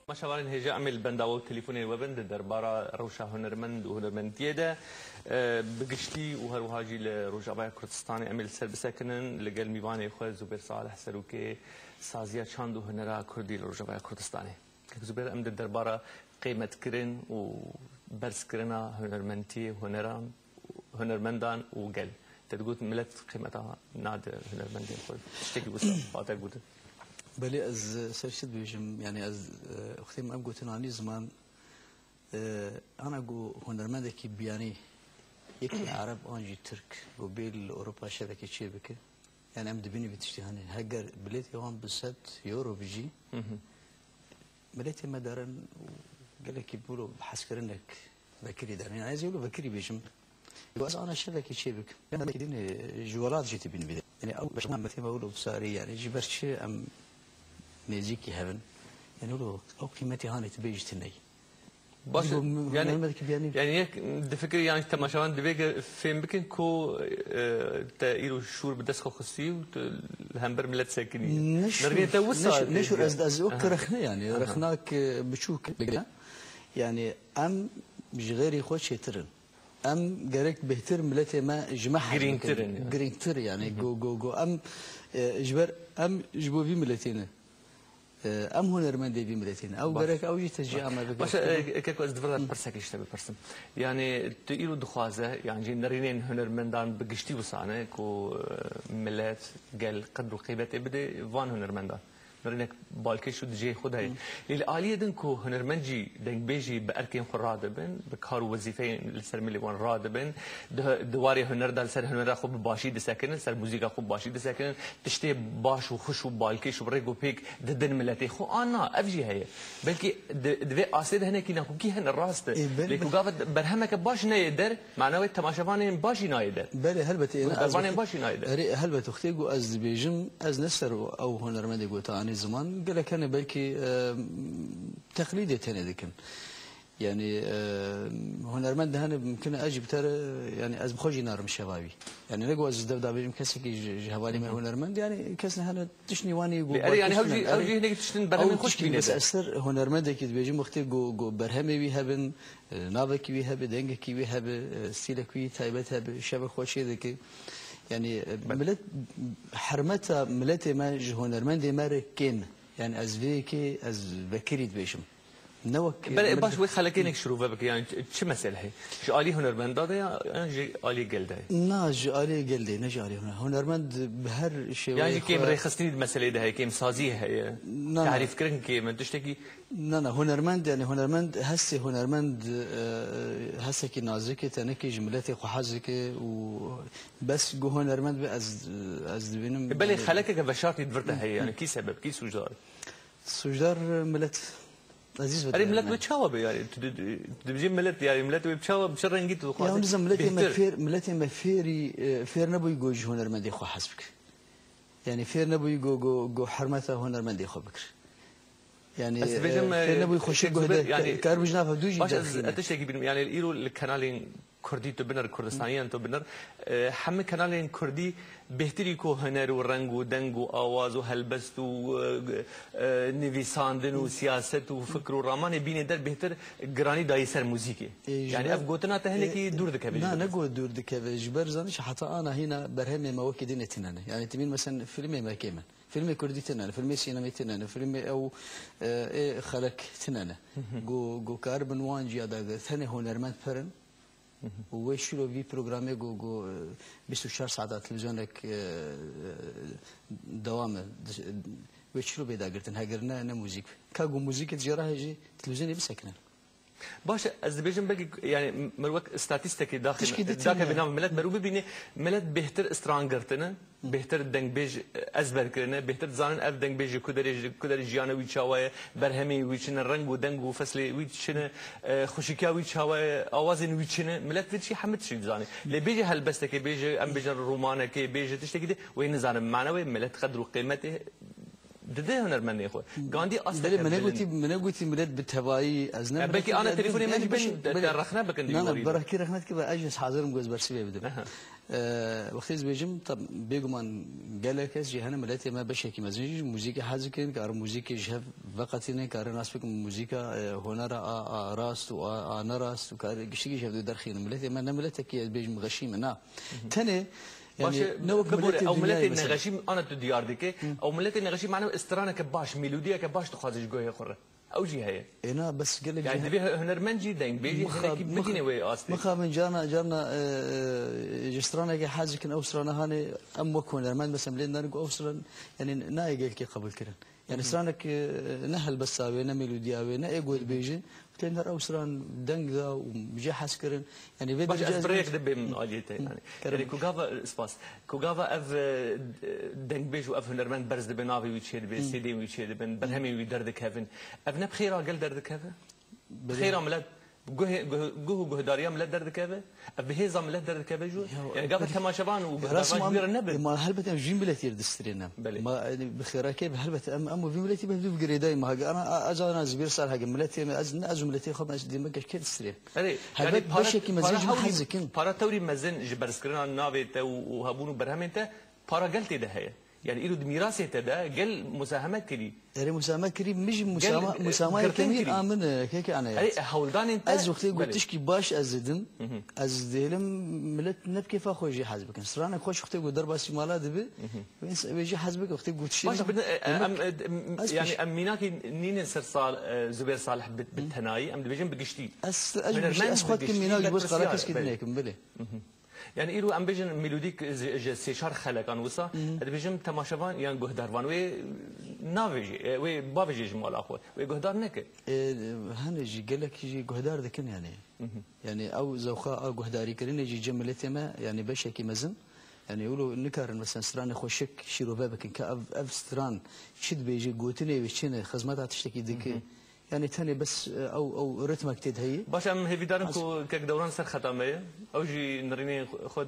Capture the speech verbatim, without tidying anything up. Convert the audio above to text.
Temaşevanên hêja, em ê li benda we û telefonê we bin di derbara rewşa hunermend û hunermendiyê de, e, bi giştî û her wiha jî li Rojavaya Kurdistanê em ê li ser bisekinin. Li gel mîvanê xwe Zubêr Salih, serokê Saziya Çand û Hunera Kurdî li Rojavaya Kurdistanê. Kek Zubêr, em di derbara qîmetkirin û berzkirina hunermentiyê, huneran, hunermendan û gel. Te digot milet qîmeta nade hunermendên xwe. Tiştekî wisa hate gotin? Belê, ez ser çi dibêjim? Yani ez, e, wextê min ev gotin anî ziman, e, ana ku hunermendekî biyanî, yekî Ereb an jî Tirk, ku bê li Ewropa şevekê çêbike, yani em dibînin vî tiştî, hani heger bilêtê wan bi sed euro bijî, Hı hı. Miletê me derin û gelekî wilo bi hezkirinek vekirî derin. Yani ez ê wilo vekirî bêjim. Ku ez ana şevekî çê bikim. Em belkî din, e, ji welat jî dibînin vî de. Yani ew beşan miletê me wilo bi sarî, yani ji ber çi em nêzîkî hev in? Yani wilo ew qîmetê hanê tu bêjî tune ye. Baş e, yani, yani yek difikir, yani temaşevan divê ge fêm bikin ku, e, te îro şûr bi dest xwe xistî û tu li hember milet sekinî. Ne şûr, nirgê te wisa ne şûr, ne şûr, ez, ez o Aha. kirexne yani, Aha. rexnak, e, biçûk bigire. Yani em ji xêrî xwe çêtir in. Em gerek bêhtir miletê me ji me hez Girîngtir bikin. in yani. Girîngtir yani. Hı hı. Go, go, go. Em, e, ji ber em ji bo vî miletê ne. E, em hunermendê vî miletê ne. Ew Baş. gerek ew jî tecrîa me bike. Baş, e, keko ez di vir de pirsekî ji te bipirsim. Yani tu îro dixwaze, yani jî nerînên hunermendan bi giştî wisa ne ku, e, milet, gel qedr û qîmetê bide van hunermendan. Nerînek balkêş û di cihê xwe de ye. Hı. Lê li aliyê din ku hunermend jî, dengbêj jî bi erkên xwe radibin, bi kar û wezîfeyên li ser milê wan radibin, di, di warê huner de li ser hunera xwe bi başî disekinin, ser muzîka xwe bi başî disekinin, tiştê baş û xweş û balkêş û bi rêk û pêk didin miletê xwe. A na, ev jî heye. Belkî di, di vê astê de hinekî nakokî hene, rast e. Ê, bel-, Lê ku bel- gava berhemeke baş neyê der, mana wê temaşevanên baş jî nayê der. Belê, helbet, ê, Guhdarvanên ez baş jî nayê der. Erê, helbet, wextê ku ez dibêjim, ez ne ser ew hunermendê ku te anî ziman, gelek hene belkî, e, teqlîdê tenê dikin. Yani, e, hunermend hene, mimkun e ez jî bi te re, yani ez bi xwe jî narim şeva wî. Yani ne ku ez ji dev davêjim kesekî ji, ji hevalê me Hı hı. hunermend, yani kes ne hene tiştî wan ê ku Lê erê, yani balkêş hew jî, tune, hew erê. jî hinekî tiştin Ew berhemên xwe tiştî bîne bes de. ez ser hunermendekî dibêjim, wextê ku, ku berhemê wî hebin, e, navekî wî hebe, dengekî wî hebe, e, stîlek wî taybet hebe, şevek xwe çê dike. Yani, e, Belê. milet, hermeta miletê me ji hunermendê me re kêm e. Yani ez vê yekê ez vekirî dibêjim. Ne wek Belê, milet- baş, wê xelekê hinek şirove bike, yani çi, çi mesele heye? Ji alî hunermenda de ya, yan ji alî gel de ye? Na, ji alî gel de, ne ji alî huner-, hunermend bi her şêweyê Yan jî kêm xwe rêxistinî di meseleyê de heye, kêm sazî heye, Na, na. tarîfkirin kêm e, tiştekî Na, na, hunermend, yani hunermend, hestê hunermend, e, hestekî nazik e, tenekê ji miletê xwe hez dike û bes ku hunermend be ez, ez dibînim, Belê, yani xelekeke veşartî di vir de heye, yani kî sebeb, kî sûcdar? Sûcdar milet. Ezîz ve Erê, milet wê çawa be yani? Tu, tu, tu dibêjî milet, yani milet wê çawa, bi çi rengî tu dixwazî? Ya, nizam, miletê me Bêhtir. fêr, miletê me fêrî, e, fêr nebûyî ku ji hunermendê xwe hez bike. Yani fêr nebûyî ku, ku, ku hermeta hunermendê xwe bikir. Yani, Ez dibêjim, e, fêr nebûyî xweşik Şêx guhde, Zubêr, yani, kar bijnafa dû jî Baş, ez, derxîne. ez tiştekî bînim, yani îro li kenalên Kurdî tu biner, Kurdistanî yan tu biner, e, hemî kenalên Kurdî bêhtirî ku huner û reng û deng û awaz û helbest û, e, e, nivîsandin û siyaset û fikr û ramanê bînê der bêhtir giranî dayî ser muzîkê. E, ji Yani ber, ev gotina te hinekî e, dûr dikeve ji na, ne got dûr dikeve. Ji ber zanî heta ana hîna berhemê me wekî dinê tine ne. Yani timîn mesela filmê me kêm in. Filmê Kurdî tine ne, filmê sînemê tine ne, filmê ew, e, ê xelek tine ne. Go, go karibin wan ciya dagir, tenê hunermend pir in. Û wê şîro vî programê go, go, e, bîst û çar saeta televîzyonek, e, dewam e. Wê çilo bê dagirtin, heger ne, ne muzîk. Ka ku muzîkê dijêra hejî televîzyonê bisekine. Baş e, ez dibêjim belkî, yani, mir wek statîstekê daxê, Tişkî dîtî dakê ne. bîna milet merû bibîne, milet bêhtir stran girtine, bêhtir dengbêj ezber kirine, bêhtir dizanin ev dengbêj ji ku derê, ji ku derê jiyana wî çawa ye, berhemê wî çi ne, reng û deng û feslê wî çi ne, e, xweşikiya wî çawa ye, awazên wî çi ne, milet vê tiştî hemî tiştî dizane. Lê bêje helbestekê, bêje, em bêjin romanekê, bêje tiştekî de, wê nizane. Mane wê milet qedr û qîmetê dide hunermendên xwe. Gandî asta Belê, min negotî, min negotî milet bi tevayî, ez ne Ya, belkî ana telefonê me jî bin, te, te rexne bikin di Na, na, warî de. Berekî rexne dike ve ez jî ez hazir im ku ez bersivê bidim. Aha. E, wextê ez bêjim, tab-, bêguman gelek kes jî hene miletê me beşekî mezin jî muzîkê hez dikin, karin muzîkê ji hev Veqetî nêkarin nas bikin muzîka, e, hunera a, a rast û a, a nerast û kar giştî giş hevdû derxînin. Miletê me ne miletekî ez bêjim xeşîm e, na. Tenê, Baş yani, e, ne wek bibore, miletê ew miletê dinyayê mesela. nexeşîm ana tu diyar dike, ew miletê nexeşîm mane straneke baş, melodiyeke baş dixwaze ji guhê xwe re. Ew jî heye. Êna bes gelek Yani jî- divê hunermend jî, dengbêj jî Mixa- hinekî mixa- bigîne wê astê. Mixa min carna, carna, e, e, ji stranekê hez dikin, ew strana hanê em wek hunermend mesela lê narin ku ew stran, yani, nayê gelkê qebul kirin. Yani stranek, e, ne helbesta wê, ne melodiya wê, ne ê ku dibêjin, tên der ew stran deng da û jê hez kirin. Yani vê Baş derece ez ez birêk bêjim- dibêm aliyê te. Yani. Kerem. Yani ku gava, spas. Ku gava ev, e, dengbêj û ev hunermend berz dibe, navê wî çê dibe, C D'yên wî çê dibin, berhemên wî derdikevin. Ev ne bi xêra gel derdikeve? Bi xêra milet, guhê, guh, guh û guhdariya milet derdikeve? Ev bi hêza milet derdikeve jû? Yani gava temaşevan û guhdarvan ji wî re nebin. Ma helbet em jî miletî re distirêne. Belê. Ma, yani, bi xêrakê bi helbet em, em û vî miletî bi hevdû bi girêdayî ma. Hege ana, a, ez ana ji bîr sal hege miletê me, ez, ne ez û miletê xwe me, ez dî me keşkê distirê. Erê, Helbet beşekî mezin ji min hez dikin. Para tewrî mezin ji berzkirina navê te û, û hebûn û berhemên te para gel tê de heye. Yani îro di mîrasê te de gel musaheme kirî. Erê musaheme kirî, min jî Gel, musaheme, e, musaheme girtin kemî kirî. Amin, e, keke ana Erê, e, hewldanên te. Ez wextê Belê. got tişkî baş ez didim, ez dihêlim milet ne bi kêfa xwe jî hez bikin. Stranek xweş wextê got derbasî mala dibi, wê ins-, wê jî hez bikin wextê got şî. Baş bin, e, e, em, e, m- Ez yani piş- em mînakî nînin ser sal, e, Zubêr Salih bi, bi tenayî, em dibêjin bi giştî. Ez, ez, Hunermend ez xwe bi giştî, dikêm mînak ji bo ez qala berpirsiyar, keskî belê. dinekim, belê. Yani îro em bêjin melodîk ji, ji sê çar xelekan wisa, ez dibêjim temaşevan yan guhdarvan wê navêjê, e, wê bavêjê ji mala xwe, wê guhdar neke. E, hene jî gelek jî guhdar dikin yani. Yani ew zewqa a guhdarîkirinê jî cem miletê me yani beşekî mezin. Yani wilo nikarin mesela stranê xwe şik şîrove bikin ke ev, ev stran çi dibêjî, gotinê wê çi ne, xizmeta tiştekî dike. Yani tenê bes, e, ew, ew ritmek tê de heye. Baş em hêvîdarin ku kek Dewran ser xeta me ye. Ew jî nirînê xwe